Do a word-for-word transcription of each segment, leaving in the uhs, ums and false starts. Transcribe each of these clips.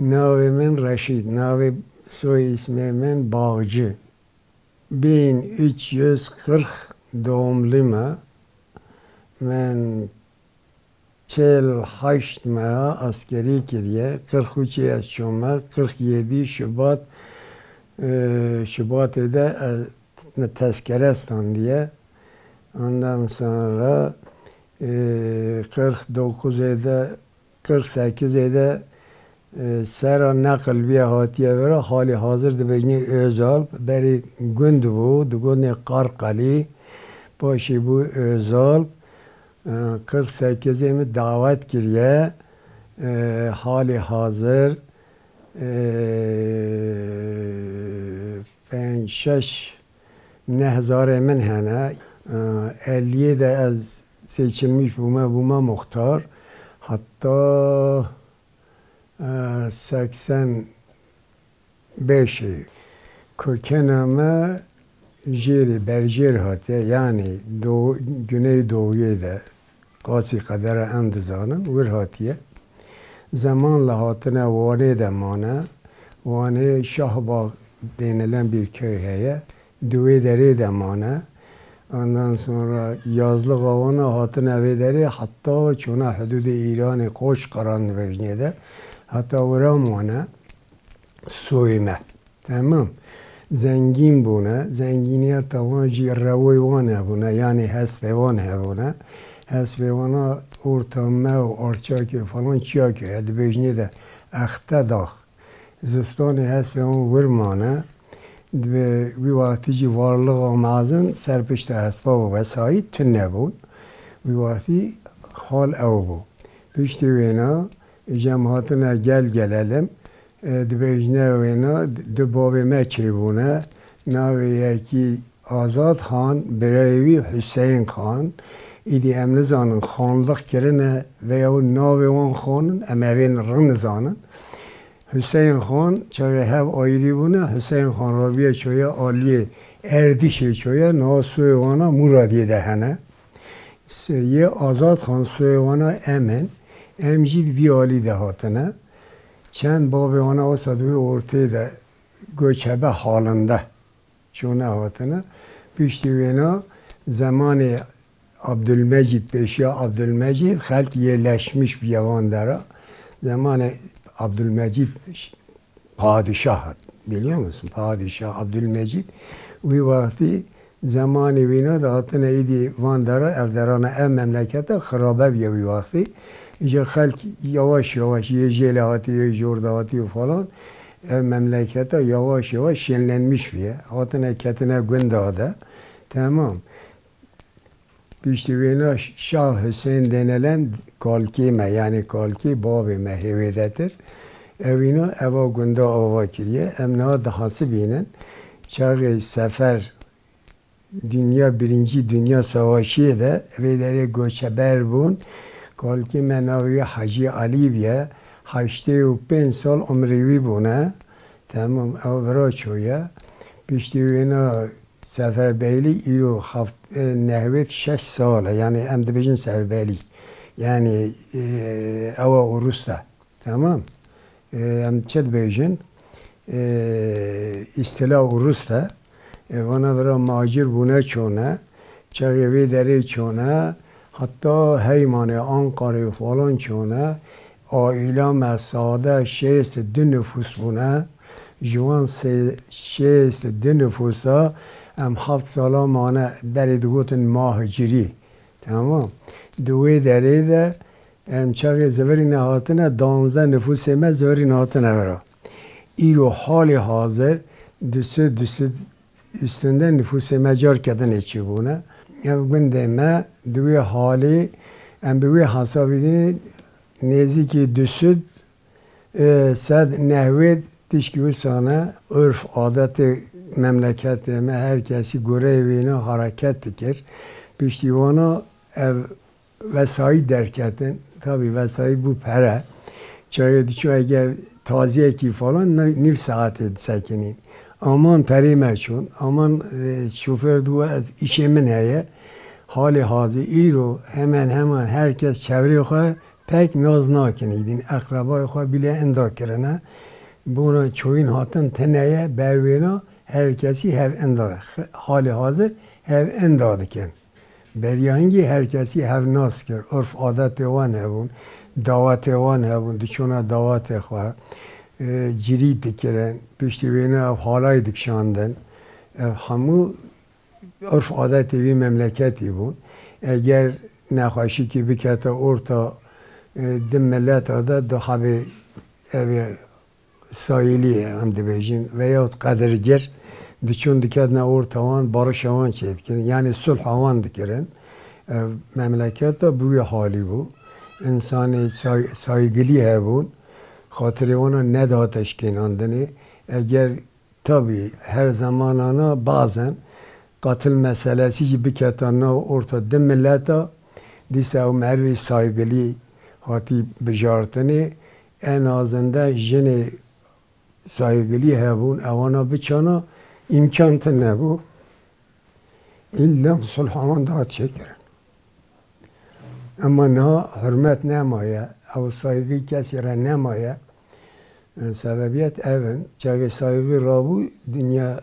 Navê min Reşîd, navê soy îsmê min Bağcı. Bin üç yüz kırk doğumluyum. Min çel heşt meha askerî kiriye. Kırk üç ez çûme, kırk yedi Şubat, e, Şubatê de, e, me tezkere standiye. Ondan sonra, e, kırk dokuzê de, kırk sekizê de, e, sera neqil bîye hatiye vira, halî hazir dibêjinê Özalp, berî gund bû, digotinê Qarqalî, paşê bû Özalp. E, kırk sekizê min dawet kiriye, e, halî hazir, e, pênc şeş nehzarê min hene. E, elliyê de ez seçilmiş bûme, bûme muxtar. Hatta, e, seksen beşê. Kokena me jêrê, berjêr hatiye, yanî do-, güneydoğuyê de, qasî qedera em dizanin, wir hatiye. Zemanla hatine Wanê de mane. Wanê Şahbağ denilen bir köy heye. Di wê derê de mane. Ondan sonra yazlık avana hatine vê derê, hatta çûne hududê Îranê, Qoşqeran dibêjinê de. Hatta wira mane soyê me. Temam. Zengîn bûne. Zengîniya tavan jî rewoyê wan hebûne, yanî hespê wan hebûne. Hespê wana orta me û arçakê falan çiyakê, dibêjinê de Exte Dax. Zistanê hespê wan wir mane. Di wî wextî jî varlixa mezin ser pişta hespa bû, wesayît tune bûn. Wî wextî hal ew bû. Piştî wêna, ji em hatine gel gelelim, e, dibêjine wêna, du bavê me çêbûne. Navê yekî Azad Xan, birayê wî Huseyîn Xan. Îdî em nizanin xanliq kirine veya navê wan xan in, em evên rin nizanin. Huseyîn Xan çaxê hev ayrî bûne, Huseyîn Xan rabiye çoya aliyê Erdîşê çoya, niha soyê wana Muradiyê de hene. S-, yê Azad Xan soyê wana em in. Em jî vî alî de hatine. Çend bavê wana wisa di wê ortê de göçebe halinde çûne hatine. Piştî wêna zemanê Abdülmecid, pêşiya Abdülmecid, xelk yerleşmiş bûye van dera. Zemanê Abdülmecid ş-, padişah, biliyor musun? Padişah Abdülmecid. Wî wextî zemanê wîna de hatine îdî van dera, ev derana, ev memlekete xirabe bûye wî wextî. Îca xelk yavaş yavaş yê jêle hatî, yê jor de hatî û falan. Ev memlekete yavaş yavaş şenlenmiş bûye. Hatine ketine gunda de. Tamam. Piştî wêna Şah Hüseyin denilen kalkê me, yanî kalkê bavê me hêwêdetir. Ew îna eva gunda ava kiriye. Em niha dihesibînin. Çaxê sefer Dünya, Birinci Dünya Savaşiyê de vê derê göçeber bûn. Kalkê me navê wî Hacî Alî bûye. Heştê û pênc sal umrê wî bûne. Tamam, ew vira çûye. Piştî wêna Seferberlîk îro heft-, e, nehwêd şeş sal e. Yanî em dibêjin seferberlîk. Yanî, e, ewa Urus de. Tamam. E, em çi dibêjin? E, îstîla Urus de. E, vana vira macir bûne çûne. Çaxê vê derê çûne. Heta Heymanê, Ankarê falan çûne. Aîla me sade şêst du nifûs bûne. Ji wan sê-, şêst du nifûsa em heft sala mane, berê digotin mahicirî. Tamam. Di wê derê de em çaxê zivirîne hatine, danzdeh nifûsê me zivirîne hatine vira. Îro halê hazir du sed, du sed üstünde nifûsê me car ketinê çêbûne. Ev gundê me di wê halê, em bi wê hesabî dînin nêzîkî du sed, e, sed nehwêd tişkî wisa ne. Urf, adetê memleketê me, her kesî goreyê wêna hareket dikir. Piştî wana ev vesayît derketin. Tabî vesayît bû pere. Çaxê diçû eger taziyekî falan, nî-, nîv saetê disekinîn. Aman perê me çûn, aman, e, şofêr digot, "Ez îşê min heye." Halê hazir îro hemen hemen her kes çevrê xwe pek naz nakin îdîn. Eqrebayê xwe bîle inda kirine. Bona çoyîn hatin tine ye, berwêna her kesî hev inda. Halê hazir hev inda dikin. Beriya hingî her kesî hev nas kir. Urf adetê wan hebûn, dawetê wan hebûn, diçûna dawetê xwe, e, cirî dikirin, piştî wêne ev halay dikişandin. Ev hemû urf adetê vî memleketî bûn. Eger nexweşikî bikete orta, e, di mileta de du hebê evê sayîlî em dibêjin veyahut qedirgir diçûn diketine orta wan, barişa wan çêdikirin. Yanî sulha wan dikirin. Ev memleketa bi wî halî bû. Însanê say-, saygilî hebûn. Xatirê wana nedihate şikênandinê. Eger Tabî her zemanana bazen qatil meselesî jî biketa nav orta di mileta, dîsa ew merivê saygilî hatî bijartinê. En azinde jinê saygilî hebûn, ewana biçana îmkan tune bû. Îlla sulha wan dihat çêkirin. Ema niha hurmet nemaye, ew saygî kesî re nemaye. Sebebiyet ev in. Çaxê saygî rabû, dinya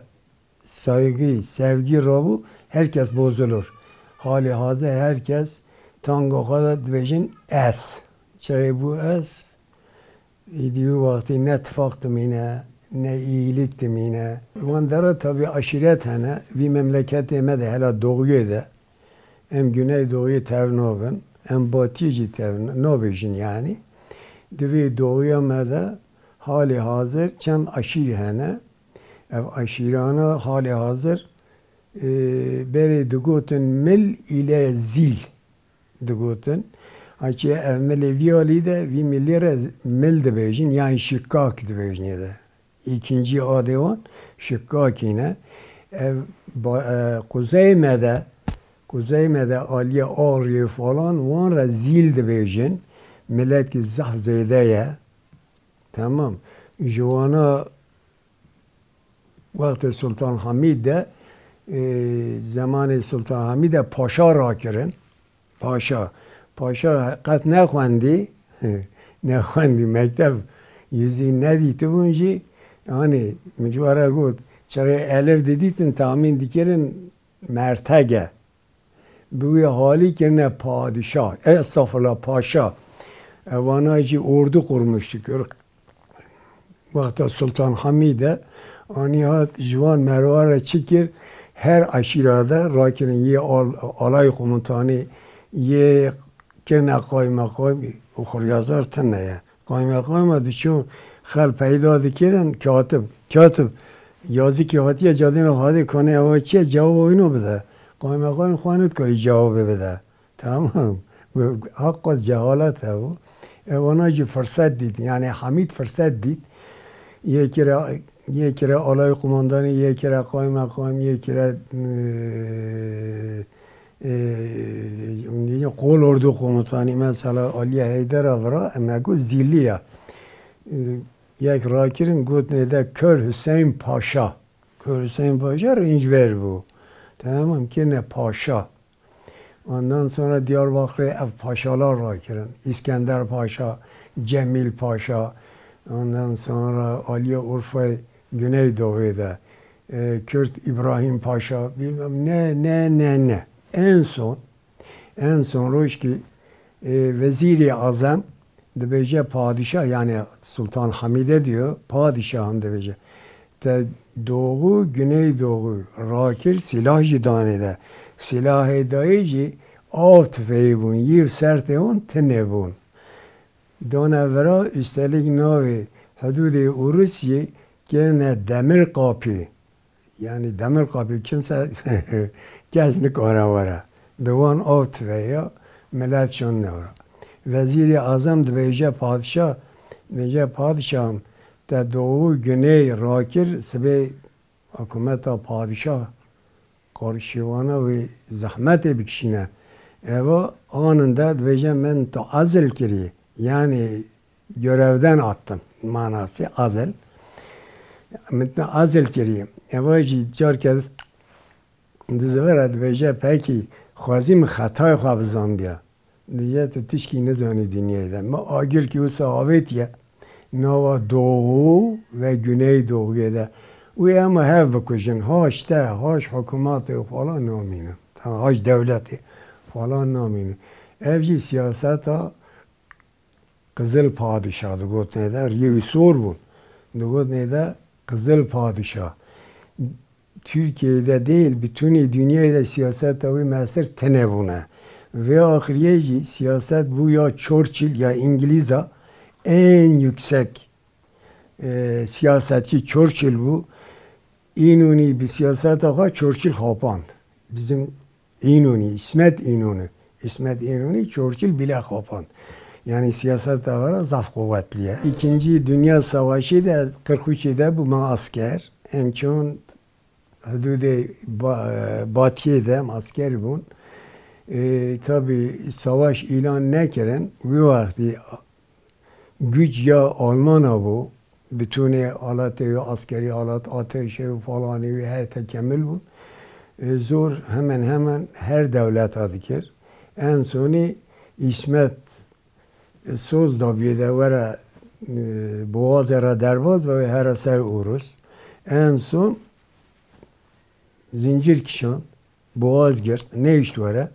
saygî, sevgî rabû, her kes bozulur. Halê hazir her kes tango xwe de dibêjin ez. Çaxê bû ez, Îdî wî wextî ne tifaq dimîne, ne îyîlik dimîne. Wan dera tabî aşîret hene. Vî memleketê me de hela doğuyê de, em güneydoğuyê tev nabin, em batiyê jî tev nabêjin yanî. Di vê doğuya me de halê hazir çend aşîr hene. Ev aşîrana halê hazir, e, berê digotin mil île zîl digotin. Haçiye ev milê vî alî de, vî milê re mil dibêjin, yan şikak dibêjin ê de. Îkincî adê wan şikakî ne. Ev ba-, e, quzey me de, quzey me de aliyê Agiriyê falan wan re zîl dibêjin. Miletkî zehf zêde ye. Tamam. Ji wana Wextê Sultan Hamîd de, e, zemanê Sultan Hamîd de paşa rakirin. Paşa. Paşa qet nexwendî, nexwendî, mekteb yüzü nedîtibûn jî, yanî min ji we re got, çaxê elif didîtin, tahmîn dikirin mertege. Bi wî halî kirine padîşah. E, estağfurullah, paşa. Evana jî ordu qurmuş dikir. Wexta Sultan Hamîd e, anî hat ji wan merva re çi kir? Her eşîra de rakirin yê al-, alay komutanî, yê kirine qaymeqam û xuryazar tune ye. Qaymeqama diçûn xel peyda dikirin, katib, katib, yazikî hatiye cadêna Xadê Kanê, ewa çi ye? Cewaba wîno bide. Qaymeqamê xwe nedikarî cewabê bide. Tamam. Haqqa cehalet hebû. Ewana jî firset dît. Yani Hamîd firset dît. Yekî re, yekî re alay kumandanî, yekî re qaymeqam, yekî re, e, e, qol ordu komutanî, mesela Aliye Heyder a vira, em got zîlî ya. E, yek rakirin, gotinê de Kör Hüseyin Paşa. Kör Hüseyin Paşa rêncber bû. Tamam, kirine paşa. Ondan sonra Diyarbakır'ê ev paşalar rakirin. İskender Paşa, Cemil Paşa, ondan sonra Aliye Urfa'yı Güneydoğu'da, e, Kürt İbrahim Paşa, bilmem ne, ne, ne, ne. En son, en son roj ki, e, Vezîrê Azam dibêje padişah, yani Sultan Hamid'e diyor, padişahım dibêje. Te doğu, güneydoğu, rakir silah jî danê de. Silahê dayê jî av tüfeği bûn, yîv sertê wan tine bûn. Dane vira, üstelik navê hududê Urusiyê kirine demir kapı. Yani demir kapı kimse kes nikare were. Bi wan av tüfeği ya millet şon ne were. Vezîrê Azam dibêje padişah, dibêje padişahım, te doğu, güney, rakir, sibê hikûmeta padîşah qarşîwana wê zehmetê bikişîne. Eva anında dibêje, min tu azil kirî, yani görevden attım manası azil. Min tu azil kirî. Eva jî carke dizivira dibêje, pekî xwezî min xetayê xwe bizanbiya. Diye tu tişkî nizanî dinyayê de. Me agir ki wisa avêtiye nava doğu ve güneydoğuya de. Wê ema hev bikujin. Haş te, haş hikûmetê falan namîne. Haş dewletê falan namîne. Ev jî siyaseta Qizil Padişah digotinê de, riyê wî sor bûn. Digotinê de Qizil Padişah. Tirkiyeyê de değil, bütünê dinyayê de siyaseta wî mestir tine bûne. Vê axiriyê jî siyaset bû ya Churchill ya Îngilîza en yüksek, e, siyasetçi Churchill bû. Înûnî bi siyaseta xwe Churchill xapand. Bizim Înûnî, İsmet İnönü. İsmet İnönü Churchill bile xapand. Yani siyaseta wera zaf quwetli ye. İkinci Dünya Savaşı de kırk üçü de bû me asker. Em çûn hududê ba-, Batiyê de em asker bûn. E, tabi savaş îlan nekirin. Wî wextî güc ya Almana bû. Bütünê aletê wî, askerî alet, ateşê wî, falanê wî, her te kemil bû. E, zor hemen hemen her dewleta dikir. En sonî İsmet, e, soz dabiyê de were, e, boğazê re derbaz be, wê here ser Urus. En son zincir kişand. Boğaz girt, nehişt were.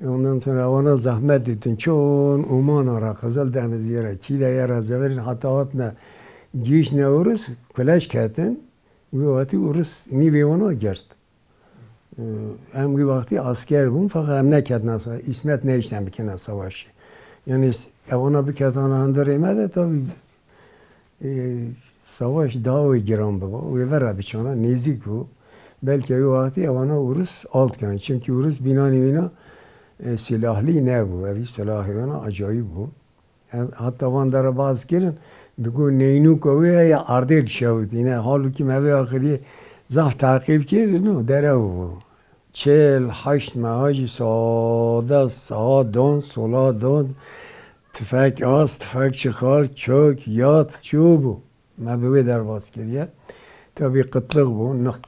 Ondan sonra ewana zahmet ditin. Çon Umana ra, Qizil Denizî ra, çî de yera zevirin, heta hatine gihiştine Urus, kuleş ketin. Wî wextî Urus nîvê wana girt. Ee, Em wî wextî asker bûn, feqet em neketine sa-, îsmet nehiştin bikine savaşê. Yani s-, ewana biketana hundirê me de, tabi e, savaş daha wê giran biba. Wê vera biçana, nêzîk bû. Belkî wê wextî ewana Urus alt kirin. Çimkî Urus bînanî wîna, e, silahli nebû. Evî silahê wana acayîb bû. Hem hatta van dere baz kirin, digo neynûka wê heye erdê dişewitîne. Halbûkî me vê axiriyê zaf teqîb kir, no, derew bû. Çil, heşt meha jî sade, sağa don, sola don, tifek as, tifek çixar, çök, yat, çû bû. Me bi wê derbas kiriye. Tabî qitliq bû, nix-,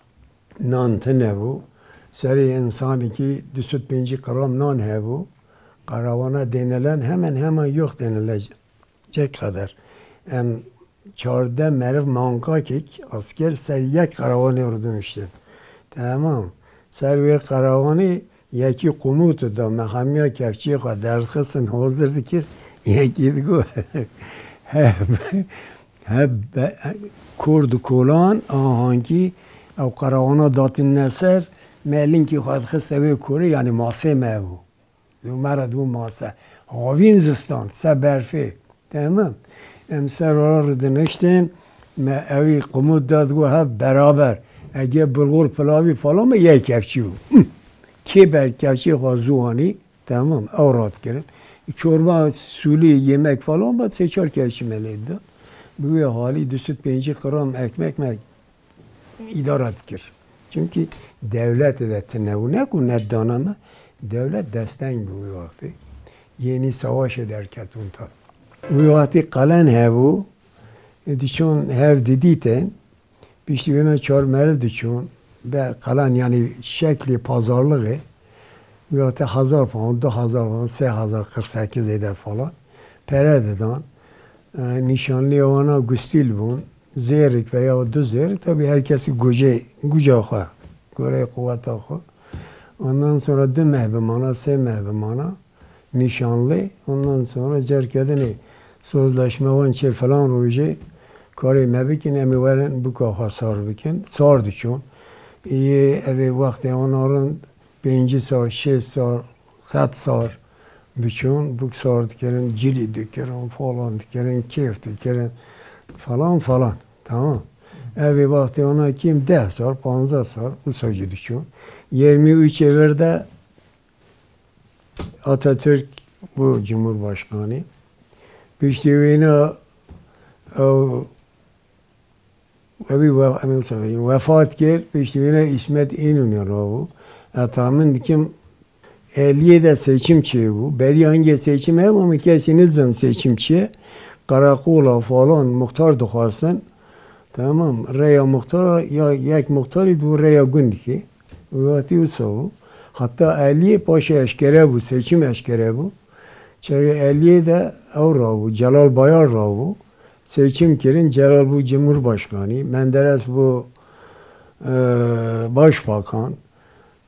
nan tune bû. Serê însanekî du sed pêncî gram nan hebû. Qerewana dênelen hemen hemen yox dênele cek qeder. Em çardeh meriv mankakek asker ser yek qerewanê rûdiniştin. Temam. Ser wê qerewanê yekî qumût da, me hemiya kevçiyê xwe derxistin, hozir dikir, yekî digo, he, he, be-, kor di kolan, ahankî ew qerewana datîne ser, me linkî xwe dixiste wê korê, yanî masê me bû. Dû me re dibû mase. Havîn zistan, se berfê. Temam. Em ser ora rûdiniştin, me ewî qumût da, digo hep beraber. Ege bulgur pilavî falan be, yek kevçî bû. Kê ber kevçî xwe zû anî, temam, ew radikirin. Çorba sûlî, yemek falan be, sê çar kevçî me lê dida. Bi wê halî du sed pêncî gram ekmek me îdare dikir. Çimkî dewletê de tune bû, ne ku nedana me, dewlet desteng bû wî wextê. Yenî savaşê derketibûn ta. Wî wextê qelen hebû, e, diçûn hev didîtin, piştî wêna çar meriv diçûn, be qelen, yanî şeklê pazarlixê, wî wextê hezar pound, du hezar pound, sê hezar, kırk sekiz êde falan, pere didan. E, nîşanliyê wana gustîl bûn. Zêrik veya du zêrik, tabi her kesî gucê, guca xwe, goreyê quweta xwe. Ondan sonra du meh bimana, sê meh bimana nîşanlî. Ondan sonra cerkedinê sozleşme wan çê filan rojê karê me bikin, em ê werin buka xwe sar bikin. Sar diçûn. Yê evê wextê wana rind pêncî sar, şêst sar, sed sar diçûn, bûk sar dikirin, cilî dikirin, falan dikirin, kêf dikirin, falan falan. Tamam. Evê wextê wana kîm deh sar, panzdeh sar, wisa jî diçûn. Yirmi üç êvir de Atatürk bû Cumhurbaşkanı. Piştî wêna ew Evî we-, em ê wisa bêjin, wefat kir, piştî wêne Îsmet Înûnî rabû. Heta min dikim, elliyê de seçim çêbû. Berî hingê seçim hebû, min kesî nizan seçim çi ye. Qereqola falan muxtar dixwastin. Tamam, rêya muxtara ya yek muxtarî dibû rêya gundikê. Wî wextî wisa bû. Heta elliyê paşê eşkere bû, seçim eşkere bû. Çaxê elliyê de ew rabû, Celal Bayar rabû. Seçim kirin, Celal bû Cumhurbaşkanî, Menderes bû, e, Başbakan.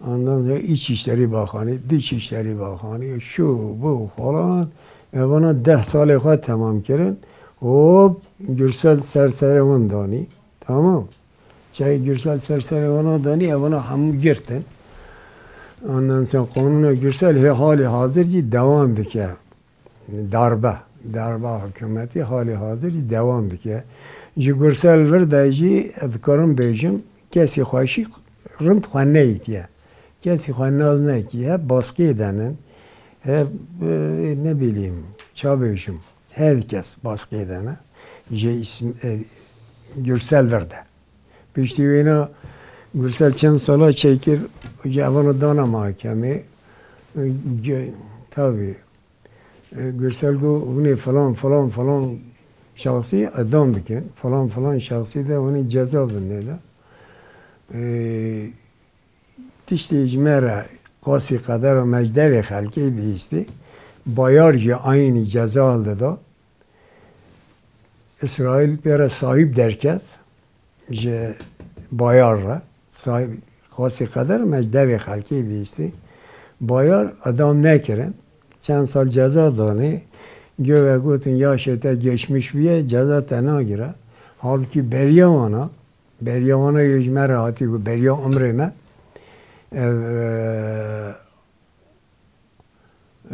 Ondan sonra İçişleri Bakanı, Dışişleri Bakanı, şu, bu falan. E, bana deh salê xwe temam kirin. Hop, Gürsel ser serê wan danî. Tamam. Çayê Gürsel ser serê wana danî, evana hemû girtin. Ondan sonra qanûna Gürsel hê halê hazir jî dewam dike. Darbe, darbe hikûmetî halê hazir jî dewam dike. Ji Gürsel vir de jî ez dikarim bêjim, kesî xweşî rind xwe neyîtiye. Kesî xwe naz nekî, hep baskiyê denin, hep, e, ne bileyim, ça bêjim, her kes baskiyê dene. Ji îsm-, e, Gürsel vir de. Piştî wêna Gürsel çend sala çêkir, ji evana dana mahkemê. Ge-, tabii, e, Gürsel got, hûn ê falan, falan, falan şahsî edam dikin. Falan, falan şahsî de hûn ê ceza bin nêle. E, tiştê ji me re qasî qedera me ji devê xelkê bihîstî. Bayar jî aynî ceza hildida. Îsraîl pê re sahîb derket. Ji Bayar re, sahîb, xwestî qeder me ji devê xelkê bihîstî. Bayar edam nekirin. Çend sal ceza danê. Gove gotin, yaşê te geçmiş bûye, ceza te nagire. Halbûkî beriya wana, beriya wana yê ji me re hatî ku beriya umrê me. Ev, e,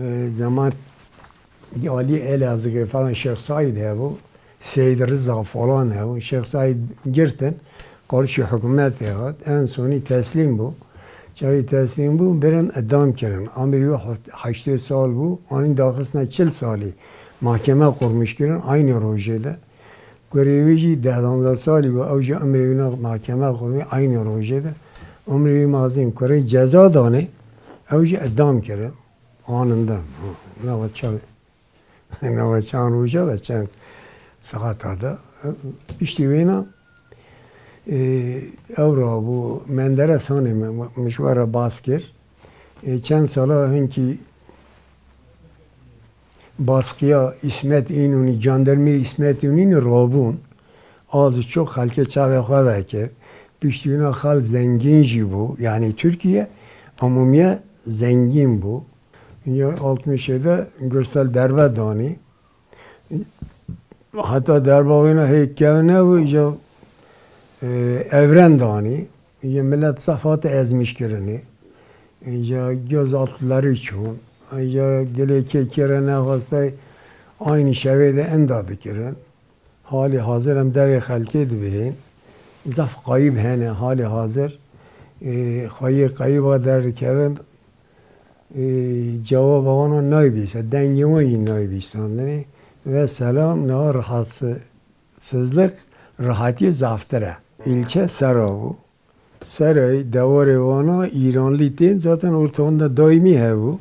E, zaman alî Elazığê falan Şêx Saîd hebû, Seyîd Riza falan hebû. Şêx Saîd girtin, qarşî hikûmetê hat. En sonî teslîm bû. Çaxê teslîm bû, birin idam kirin. Emrê wî heft-, heştê sal bû, anî daxistine çil salî. Mahkeme qurmîş kirin, aynî rojê de. Kurê wî jî deh danzdeh salî bû, ew jî emrê wî na mahkeme xwe wî eynî rojê de. Emrê wî mazin kurê ceza danê, ew jî idam kirin. Anında. Nava çar, nava çar roja da çend saeta da. Piştî wêna, e, ew rabû, Menderes hanê min, min ji we re bas kir. E, çend sala hinkî baskiya Îsmet Înûnî, jandarmê Îsmet Înûnî rabûn. Az û çok xelkê çavê xwe vekir. Piştî wina xel zengîn jî bû. Yanî Tirkiye umûmiye zengîn bû. Ya altmışê de Gürsel derbe danî. Heta derba wina hê kevin nebû, îca, e, Evren danî. Îca millet zaf hate ezmîş kirinê. Îca gözaltları çûn. Îca dilê kê kê re nexwestay aynî şevê de enda dikirin. Halî hazir em devê xelkê dibihên. Zaf qayîb hene halî hazir. E, xweyê qayîba derdikevin. E, cewaba wana nayê bîst, dengê wan jî nayê bîstandinê. Ve selam, niha rahatsızlık, rahatiyê zaftir e. Îlçe Sera bû. Serayê dewarê wana Îranlî tên, zaten ortaxan de daîmî hebû.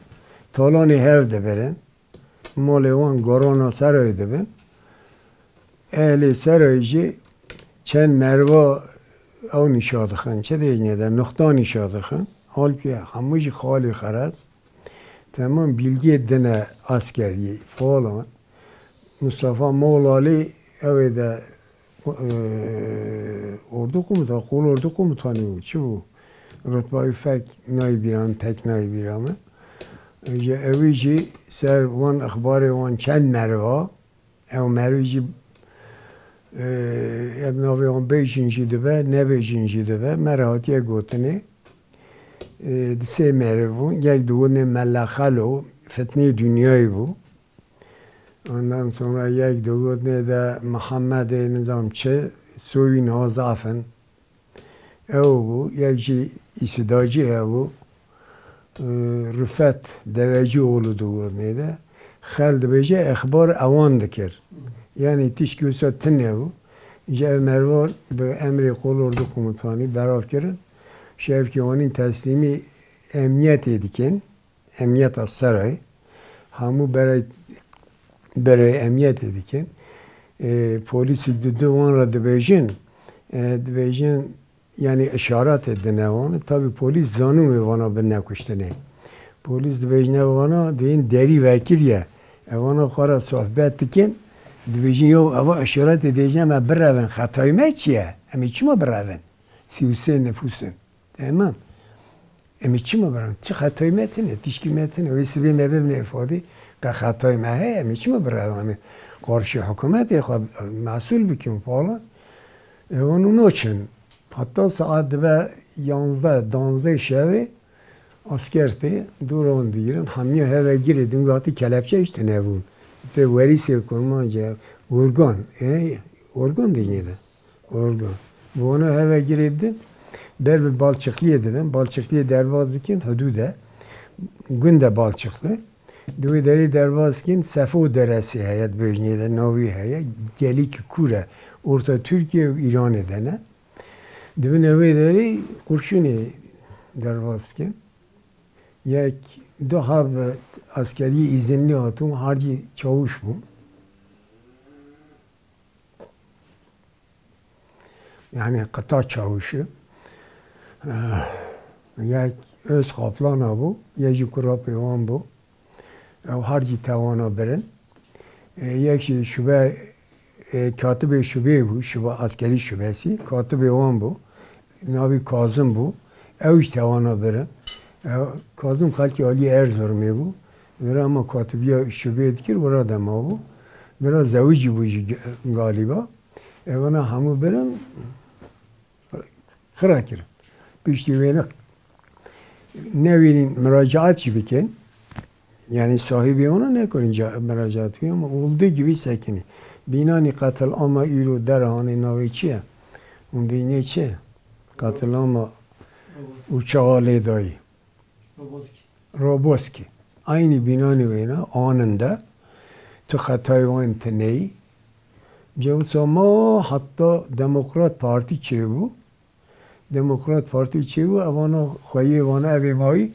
Talanê hev dibirin. Malê wan gorana Serayê dibin. Ehlê Serayê jî çend merva ew nîşa dixin, çi dê nêde, nuxta nîşa dixin. Halbûkî hemû jî xalî xerez. Temam bilgê dine askeriyê falan. Mustafa Moğlalî ew ê de, e, ordu komutan, kol ordu komutanı bû, çi bû? Rutbayı fek nayê bîra min, pek nayê bîra min. Ji ewî jî ser wan exbarê wan çend merva, ew merivî jî, e, em navê wan bêjin jî dibe, nebêjin jî dibe. Me re hatiye gotinê, e, di sê meriv bûn. Yek digotinê Mella Xelo, fitnê dinyayê bû. Ondan sonra yek digotinê de Mihemedê nizam çi, soyî niha zaf in. Ew bû, yek jî îsîdacî hebû. Rifet Devecîoğlu digot nê de. Xel dibêje, exbar ewan dikir. Yanî tişkî wisa tune bû. Ji ev mervar bi emrê Kolordu Komutanî berav kirin. Şevkî wanîn teslîmî emniyetê dikin. Emniyeta Serayê. Hemû berey, berey emniyetê dikin. E, polîsî di du wan re dibêjin, e, dibêjin, Yani işaretê dine wan. Tabi polîs zanû wê vana bi nekuştinê. Polîs dibêjne vana dê yên derî vekiriye. Evana xwe re sohbet dikin. Dibêjin yo eva işaretê dêjine me birevin. Xetayê me çi ye? Em ê çima birevin? Sî û sê nifûs in. Temam. Em ê çima birevin? Çi xetayê me tine? Tişkî me tine. Wê sibê me bibine îfadê. Qe xetayê me heye. Em ê çima birevin? Em ê qarşî hikûmetê xwe mesûl bikin falan. E, wan û noçin. Heta saet dibe yanzdeh, danzdeh şevê asker tê, dûran digirin. Hemiya heve girê din, hatî kelepçe îşte nebûn. Pê werîsê kurmanca organ, e, organ diyê de. Organ. Bi wana heve girê din, ber bi Balçıklı'ya dibin. Balçıklı'ya derbaz dikin, hudûde. Gund e Balçıklı. Di wê derê derbaz dikin, Sefo Deresi heye, dibêjinê de navî heye. Gelî ki kûr e. Orta Türkiye û Îranê de ne. Di bin wê derê qurşûnê derbas dikin. Yek, du heb eskerî îzinlî hatûn, harcî çawûş bû. Yani qita çawûşî. Eh, yek Öz Kaplana bû, yek jî kurapê wan bû. Ew harcî tewana birin. E, yek jî şube, e, katibê şubê bû, şuba, askerî şubesî, katibê wan bû. Navî Kazim bû. Ew jî tewana birin. E, Kazim xelkê alî Erzurumê bû. Vira ma katibiya şubê dikir, wira de mabû. Vira zewicî bû jî ge-, galiba. Evana hemû birin. Xira kirin. Piştî wê ne, newêrîn muracaat jî bikin. Yani sahibê ona nekurin ca-, muracaat bikin ama olduğu gibi sekinî. Bînanî qetil ama îro derahanê navê çi ye? Hûn dînê çi? Qetil ama uçağa lê dayî. Roboski. Roboski. Aynî bînanî wêna aninde. Tu xetayê wan tu neyî. Cewsa ma heta Demokrat Partî çêbû. Demokrat Partî çêbû, evana xweyê vana evê mawî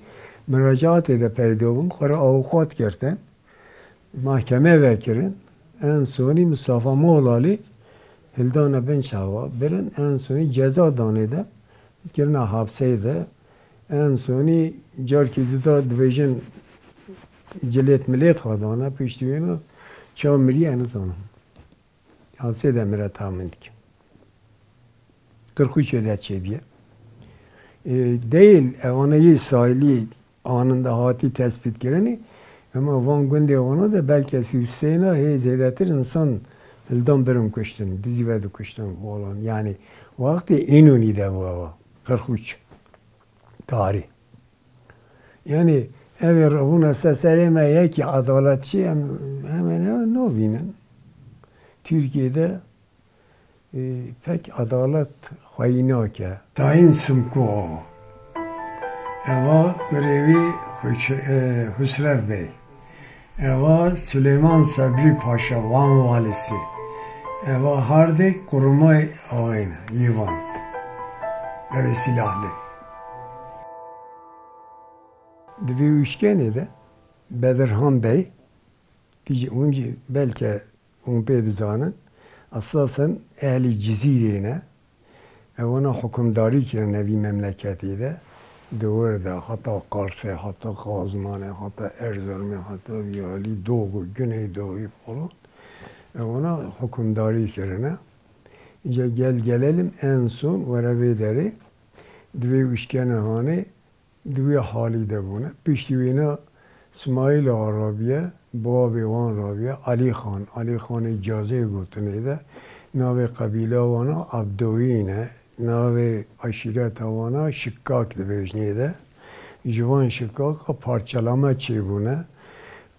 muracaatê de peyda bûn, xwe re awqat girtin. Mahkeme vekirin. En sonî Mustafa Molalî hildane bin çava, birin, en sonî ceza danê de, kirina hapseyê de. En sonî carkî dida dibêjin cilêt milêt xwe dane, piştî wêna çawa miriye, nizanim. Hapsê de mire tahmin dikim. Qirxûçê de çêbûye. E, değil, evana yê sahilî anında hatî tespît kirinî, ema van gundê wana de belkî sî û sê ne hê zêdetir insan hildan birin kuştin, dizî ve dikuştin falan. Yani wextê Înonî de bû eva, Qirxûç. Tarî. Yani ev ê revûna ser serê me yekî edaletçî em hemen hemen nabînin. Tirkiyê de, e, pek edalet xweyî nake. Tayin Simko. Eva kurê wî Xweç-, e, Husrev Bey. Eva Süleyman Sabri Paşa, Van valisi. Eva hardê kurumay ayên, yê Van. Evê silahlı. Di vê uşkenê de Bedirhan Bey, tijî hûn jî belke hûn pê dizanin, esasen ehlî Cizîrê ne. Ewana hukimdarî kirine vî memleketê de. Di wir de, heta Qarsê, heta Qazmanê, heta Erzurumê, heta vî alî Doğu, Güneydoğu falan. Ewana hukimdarî kirine. Îca gel gelelim en son were vê derê. Di vê uşkene hanê. Di wî halî de bûne. Piştî wêna Smaîl Axa rabiye, bavê wan rabiye, Alî Xan, Alî Xanê Cazê gotinê de, navê qebîla wana Abdoyî ne, navê eşîreta wana Şikak dibêjinê de. Ji van Şikaka parçelame çêbûne.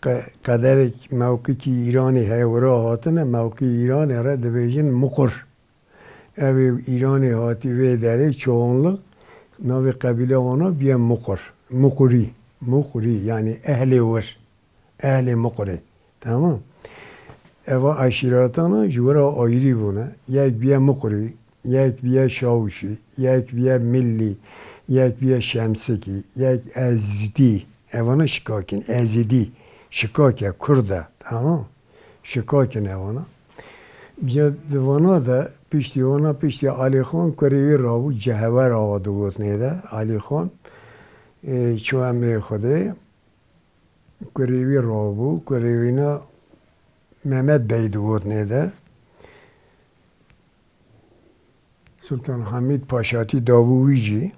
Qe-, qederek mewqikî Îranê heye wira hatine, mewqî Îranê re dibêjin Muqur. Ev ê Îranê hatî vê derê çoğunluk navê qebîle wana biye Muqur. Muqurî. Muqurî, yani ehlê wir. Ehlê Muqurê. Tamam. Eva eşîretana ji wira ayrî bûne. Yek biye Muqurî, yek biye Şawişî, yek biye Millî, yek biye Şemsikî, yek Ezdî. Evana şikakin. Ezidî. Şikak e, Kurd e. Tamam. Şikakin evana. Ca di vana de, piştî vana, piştî Alî Xan kurê wî rabû, Cehewer Axa digotinê de. Alî Xan, e, çû emrê Xwedê, kurê wî rabû, kurê wîna Mehmet Bey digotinê de. Sultan Hamîd paşatî dabû wî jî.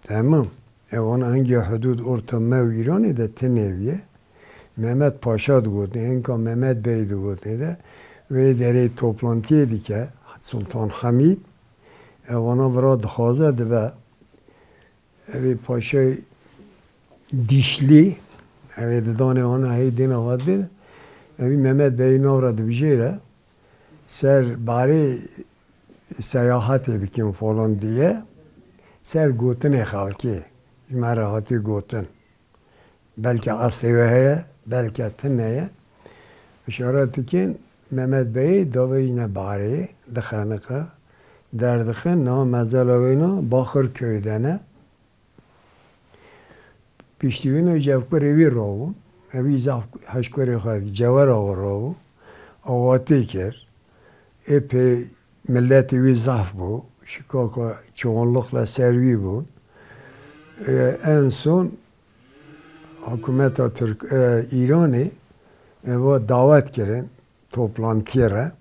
Temam. Ev ana hingê hudûd orta me û Îranê de tinê bûye. Mehmet Paşa digotinê, hinka Mehmet Bey digotinê de. Wê derê toplantiyê dike Sultan Hamîd. Ev ana vira dixwaze dibe. Evê paşayê Dîşlî, evê didanê ana hey dêna xwe dibê. Evî Mehmet Beyî nav re dibijêre. Ser barê seyahatê bikin falan diye. Ser gotinê xelkê. Ji me re hatî gotin. Belke eslê wê heye, belke tune ye. Îşaret dikin, Mehmet Beyî davê yîne barê, dixeniqe, derdixin, niha mezela wêna Baxirköy de ne. Piştî wêna ji ev kurê wî rabû. Evî zaf heş kurê xwe Cewer Axa rabû. Awatê kir. Êpê miletê wî zaf bû. Şikaka çoğunlukla ser wî bûn. E, en son hikûmeta Tirk, e, Îranê, e, va dawet kirin toplantiyê re.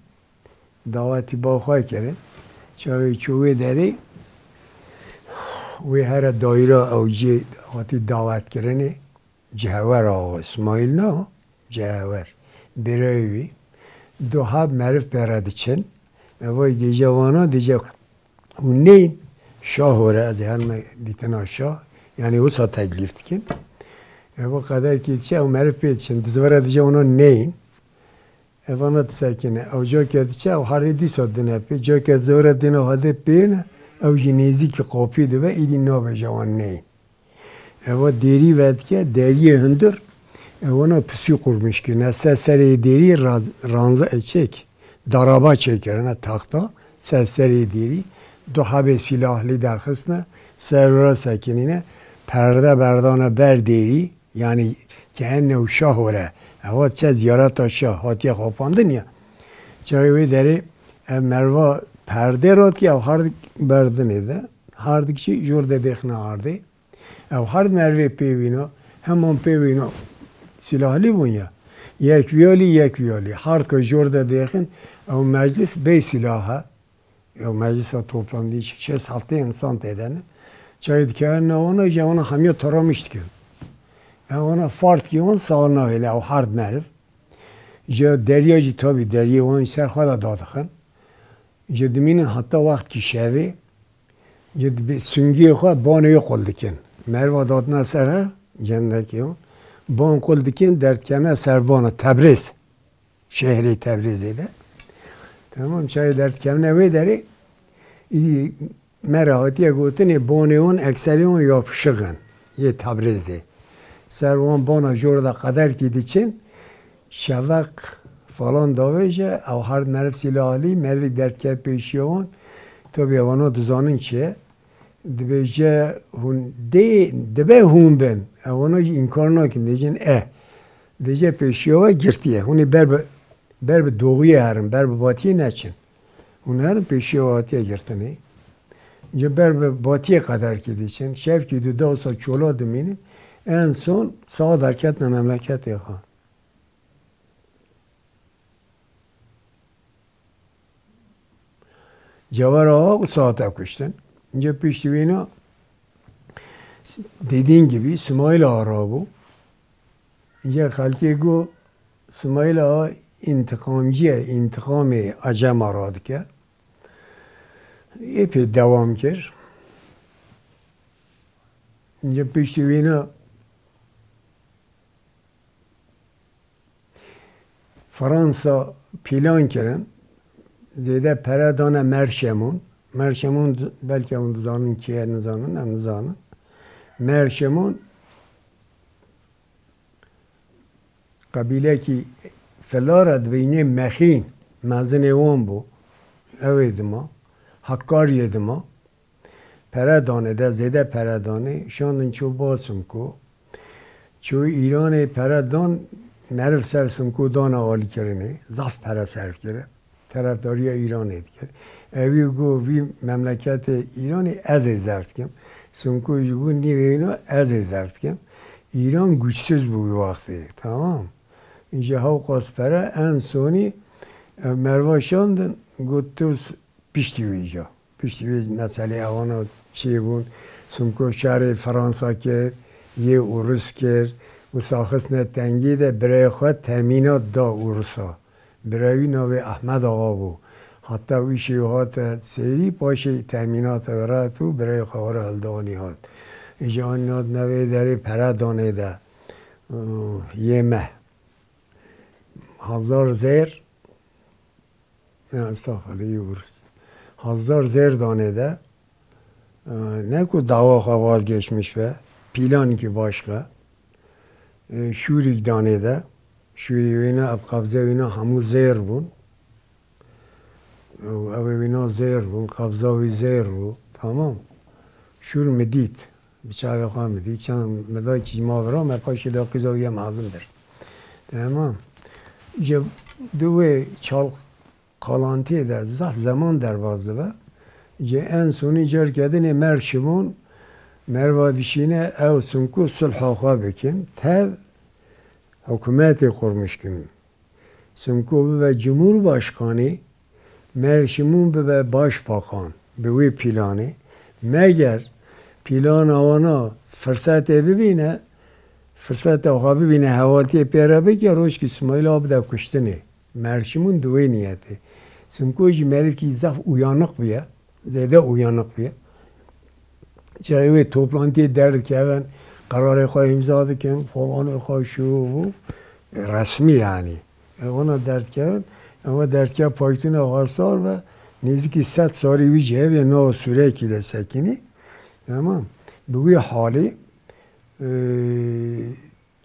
Dawetî ba xwe kirin. Çaxê çû wê derê, wê here dayîra ew cê hatî dawetkirinê. Cehewer Axa, Îsmaîl na, Cehewer. Birayê wî. Du heb meriv pê re diçin. Evayî dêje vana, dêje hûn neyên, şaho re, ez ê herime dîtina şah. Yanî wisa teklîf dikin. Eva qederkî diçe, ew meriv pê diçin. Di zivira dêje wana neyên. Ev ana disekine. Ew cake diçe, ew herdê dîsa dine pê. Cake zewre dêna hade pê ne, ew jî nêzîkî qapiyê dibe, îdî nabêje wan neyên. Eva dêrî vedike, deriyê hundir, ev ana pisî qurmîş kirine. Ser serê dêrî raz-, ranza e çêk, daraba çêkirine taxta, ser serê dêrî. Du hebê sîlahlî derxistine, ser ra sekinîne, perde berdane ber dêrî, Yanî kene û şaho re. Ewa çe ziyareta şah hatiye xapandin ya. Çaxê wê derê ev merva perdê ratiye ew hardik berdinê de. Hardik jî jor de dêxine ardê. Ew hard mervê pê wîna, heman pê wîna sîlahlî bûn ya. Yek viyalî, yek viyalî. Hardka jor de dêxin, ew meclis bê sîlah e. Ew meclisa toplandî şeş heftê însan tê de ne. Çayê dikevin ne wana, ji wana hemiya taramiş dikin. Ew wana far dikî wan sawa nahêle, ew hard meriv. Ji derya jî tabî deriyê wan ji ser xwe de dadixin. Ji dimînin heta wextkî şevê, ji dibê sungiyê xwe banê wê qul dikin. Meriva datine ser he, cendekê wan. Ban qul dikin, derdikevine ser bana, Tebrêz. Şehrê Tebrêzê de. Temam, çayê derdikevine wê derê, îdî me re hatiye gotinê, bonê wan, ekserê wan yapışık in, yê Tebrêzê. Ser wan bona jor de qederkî diçin, şeveq falan davêje, ew hard meriv sîlahlî, merivek derdikeve pêşiya wan, tabî ewana dizanin çi ye. Dibêje hûn dê, dibe hûn bin. Ewana jî înkar nakin, dêjin e. Dêje pêşiya we girtiye. Hûn ê ber bi, ber bi doğuyê herin, ber bi batiyê neçin. Hûn herin pêşiya we hatiye girtinê. Ji ber bi batiyê qederkî diçin. Şevkî du dawsa çola dimînin. En son sawa derketine memleketê xwe. Cewer Axa û saete kuştin. Înce piştî wîna dediğin gibi Simaîl Axa rabû. Înce xelkê got, Simaîl Axa întiqamcî ye, întiqamê Ecema radike. Êpê dewam kir. Înce piştî wîna Fransa pîlan kirin, zêde pere dane Merşemon. Merşemon, belkî hûn dizanin kê ye, nizanin, em nizanin. Merşemon qebîlekî filar e, dibêjinê Mexîn, mezinê wan bû. Ew ê dima, Hakkari'yê dima. Pere danê de, zêde pere danê, şandin çû ba Simko. Çû Îranê pere dan, meriv ser Simko dana alîkirinê. Zaf pere serf kire. terefdariya Îranê dikir. Ewî got, vî memleketê Îranê ez ê zeft kim. Simko jî got, nîvê wîna ez ê zeft kim. Îran güçsüz bû wî wextê. Tamam. Îja hewqas pere en sonî, e, merva şandin, got, tu s-, piştî wî îja. Piştî wî meselê ewana çêbûn. Simko şerê Fransa kir, yê Urus kir. Wisa xistine tengî de birayê xwe temînat da Urusa. Birayê wî navê Ehmed Axa bû. Heta wî şêw hate sêrî, paşê temînata wê re hat û birayê xwe were hildanî hat. Îja anî hat nevê derê pere danê de. Yê me. Hazar zêr, ya estağfurullah, iyi vururuz. Hazar zêr danê de, e, ne ku dawa xwe vazgeçmiş ve, planekî başka. E, şûrîk danê de, şûrî wêna, ev qevze wêna hemû zêr bûn. Ew, ew ê wîna zêr bûn, qevza wî zêr bû. Tamam. Şûr mi dît. Bi çavê xwe mi dît. Çend mi da kî ma vira, me paşê da qîza wî ye mezin bir. Tamam. Ji di wê çalqalantiyê de zaf zeman derbas dibe. Ji en sonî carke dinê Merv Şimon merva dişîne ew Simko sulha xwe bikin. Tev hikûmetê qurmîş kin. Simko bibe cumhurbaşkanî, Merv Şimon bibe başbakan bi wê planê. Meger plana wana firsetê bibîne, firseta xwe bibîne, hevaltiyê pê re bike, rojkî Smaîl Axa bide kuştinê. Merv Şimon di wê niyetê. Simko jî merivkî zaf uyanık bûye, zêde uyanık bûye. Çaxê wê toplantiyê derdikevin, qerarê xwe îmza dikin, falanê xwe şu bû, resmî yanî. E, wana derdikevin, ewa derdike paytûna xwe sar ve, nêzîkî sed sarî wî jî hevê nav sûrekî de sekinî. Tamam. Bi wî halî, e,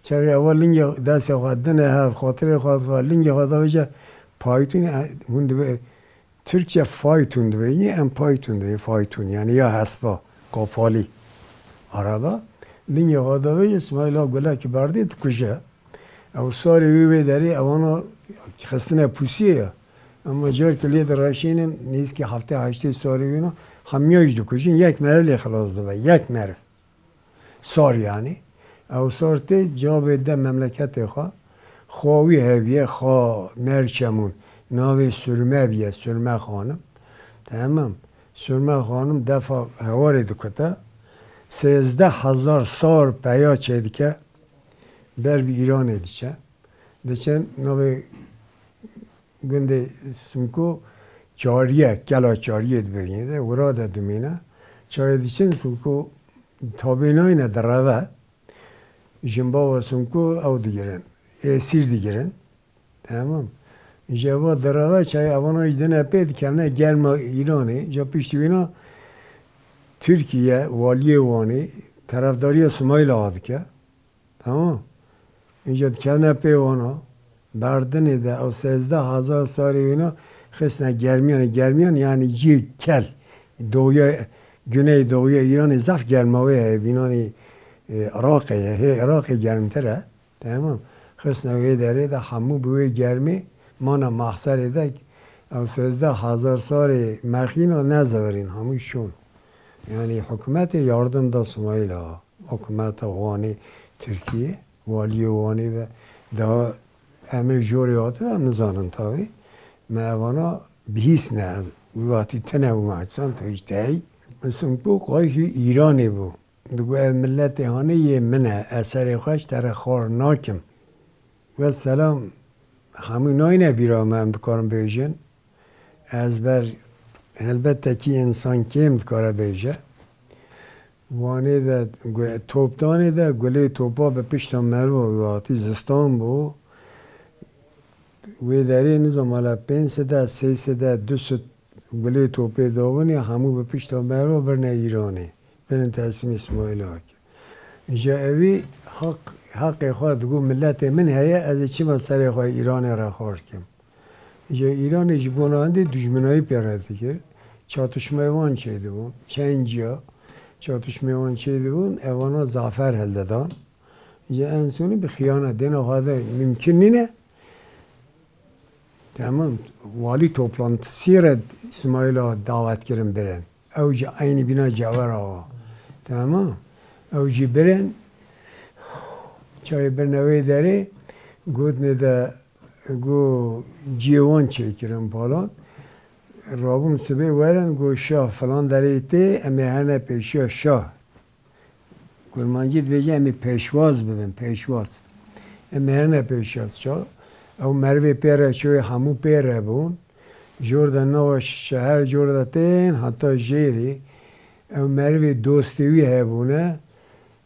çaxê ewa lingê destê xwe dine hev, xatirê xwe dixwe, lingê xwe davêje paytûn, e, hûn dibe, Türkçe fayton dibêjin, em payton dibêjin, fayton, yani ya hespa, kapalî araba. Lingê xwe davêje, Smaîl Axa gulekî berdê dikuje. Ew sarê wî wê derê, ewana xistine pûsiyê ya. Ama carkî lê direşînin, nêzîkî heftê heştê sarê wîna, hemiya jî dikujin, yek meriv lê xilas dibe, yek meriv. Sar yanî. Ew sar tê cavê de memleketê xwe. Xwa wî heviye, xwa Merv Şimon. Navê Surme biye, Surme Xanim. Tamam. Surme Xanim defa hewarê dikute. Sêzdeh hezar sar peya çêdike. Ber bi Îranê diçe. Diçin navê gundê Simko Çariye, Kela Çariye dibêjin de, wira de dimîne. Çayê diçin Simko tabê nayne direve. Jinbava Simko ew digirin. Êsîr digirin. Tamam. Ji eva direve çayê evana jî dine pê dikevine germa Îranê. Ca piştî wîna Tirkiye, waliyê Wanê, terefdariya Smaîl Axa dike. Tamam. Înca dikevne pê wana, berdinê de ew sêzdeh hezar sarê wîna xistine germiyanê. Germiyan yani cî kel. Doğuya, güneydoğuya Îranê zaf germa wê heye, bînanê, e, Iraqê ye. Hê Iraqê germtir e. Tamam. Xistine wê derê de hemû bi wê germê mana mahserê de ew sêzdeh hezar sarê mexîna nezevirîn, hemû şûn. Yani hikûmetê yardim da Smaîl Axa. Hikûmeta Wanê Tirkiye, waliyê Wanê ve daha emir jorê hatine, em nizanin tabi. Me evana bihîstine, wî wextî tune bû me, çend tu hîştehî. Simko qayîşî Îranê bû. Digo ev miletê hanê yê min e, ez serê xwe ji te re xwar nakim. Ve selam, hemû nayne bîra me, em dikarin bêjin. Ez ber helbet tekî însan kêm dikare bêje. Wanê de gu-, topdanê de gulê topa bi pişta merva wî hatî zistan bû. Wê derê nizam mala pênc sede, sê sede, du sed gulê topê dawinê hemû bi pişta merva birine Îranê. Birin teslîmê Îsmaîlê Akê. Îja ewî haq, heqê xwe digot, miletê min heye, ez ê çima serê xwe Îranê re xar kim? Îja Îranê ji bona hindê dijminayî pê re dikir. Çatişmeyê wan çêdibûn. Çend ciya çatişmeyê wan çêdibûn, evana zafer hildidan. Îja en sonî bi xiyanet. Dêna xwe de mimkun nîne. Tamam. Walî toplantısî re Îsmaîla davet kirin birin. Ew jî eynî bîna Cewer Axa. Tamam. Ew jî birin. Çaxê birine wê derê, gotinê de, got, ciyê wan çêkirin falan. Rabûn sibê werin, got, şah filan derê tê, em ê herne pêşiya şah. Kurmancî dibêje, em ê pêşwaz bibin, pêşwaz. Em ê herne pêşiya şah. Ew merivê pê re çûyê, hemû pê re bûn. Jor de nava şeher jor de tên heta jêrê. Ew merivê dostê wî hebûne.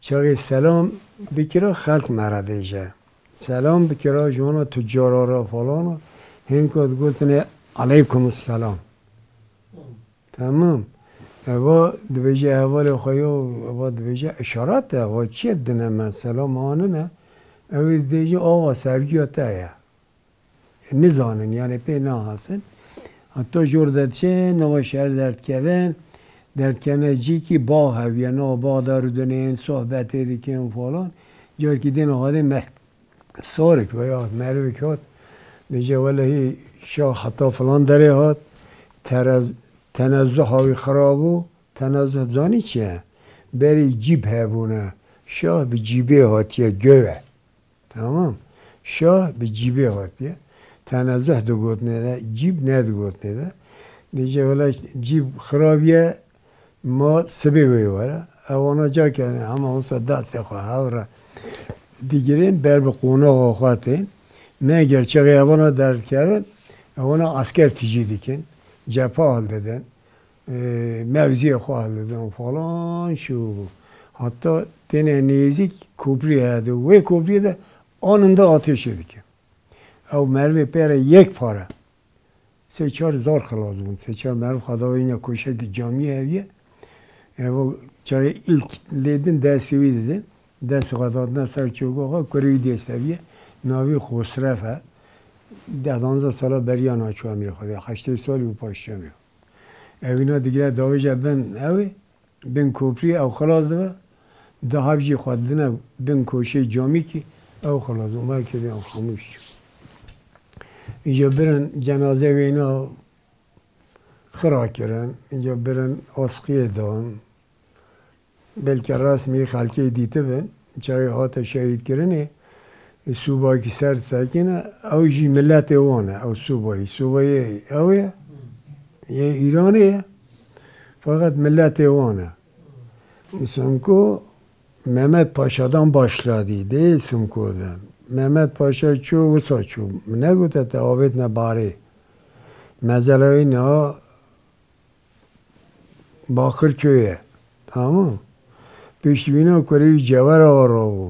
Çaxê selam bikira, xelk me re dêje. Selam bikira, ji wana tucara re falan. Hênka digotinê, "Aleykum selam." Tamam. Eva dibêje hevalê xwe yo, eva dibêje, "Işaret e, eva çi ye dine me, selam anine?" Ew ê dibêje, "Awa, sevgiya te ye." Nizanin, yani pê nahasin. Heta jor de diçin, nava şer derdikevin. Derdikevine cîkî bax heviye, nava bax darû dinên, sohbetê dikin falan. Carkî dîn xwedê me-, sarik veya merivik hat. Dibêje, "Welehî şah heta filan derê hat. Terez-, tenezuha wî xirab bû." Tenezuh zanî çi ye? Berî cîb hebûne. Şah bi cîbê hatiye göve. Tamam. Şah bi cîbê hatiye. Tenezuh digotinê de, cîb nedigotinê de. Dibêje, "Wela cîb xirab ye, ma sibê wê were." Ewana ca ke hema wisa destê xwe hev re digirin, ber bi qonaxa xwe tên. Meger çaxê ewana derdikevin, ewana esker tijî dikin, cephe hildidin. E, mevziyê xwe hildidin falan şû. Hatta têne nêzîk koprî heye. Wê kopriyê de anında ateşê dikin. Ew merivê pê re yek pare. Sê çar zor xilas bûn. Sê çar meriv xwe da wîna koşekî camî heviye. Ev çaxê ilk lê din destê wî didin. Destê xwe datine ser çoka xwe, kurê wî dê seviye. Navî Xosref e. Deh danzeh sala beriya na çû emrê xwe de. Heştê salî û paştî emrê. Evîna digire davêje bin ew ê, bin koprî ew xilas dibe, dahab jî xwe didine bin koşê camîkî ew xilas dibe. Merkezê ew xamûş çû. Îca birin cenaze wêna xira kirin, îca birin asqiyê dan. Belkî resmî xelkê dîtibin, çaxê hate şehîdkirinê, subayekî ser disekine, ew jî miletê wan e, ew subayî. Subayê ew ê, yê Îranê ye, feqet miletê wan e. Simko Mehmet Paşa'dan başladı, değil Simko de. Mehmet Paşa çû, wisa çû. Min negote te avêtine barê. Mezela wî niha Bakırköy e. Tamam. Piştî wîna kurê wî Cewer Axa rabû.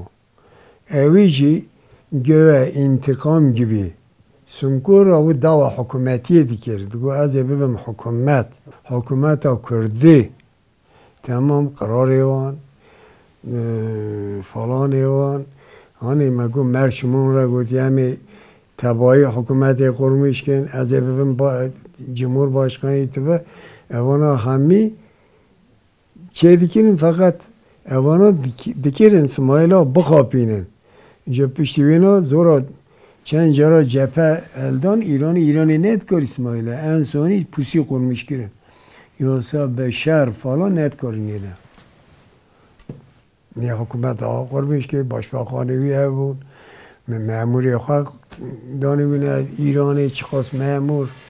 Ewî jî göya întiqam gibi Simko rabû dawa hikûmetiyê dikir. Digot, "Ez ê bibim hikûmet. Hikûmeta Kurdî." Tamam, qirarê wan, e, falanê wan. Hanê me got, Merçimon re gotî, "Em ê tebayî hikûmetê qurmîş kin, ez ê bibim ba-, cumhurbaşkanî." Tibe, evana hemî çê dikirin, feqet evana dik-, dikirin Simayîla bixapînin. Ji piştî wêna zora çend cara cephe eldan Îranê, Îranê nedikar Îsmaîlê. En sonî pusî qurmîş kirin. Yoksa beşer falan nedikarin yêne. Nê hikûmet axa qurmîş kir, başbakanê wî hebûn. Me-, memûrê xwe danîbûne Îranê, çiqas memûr.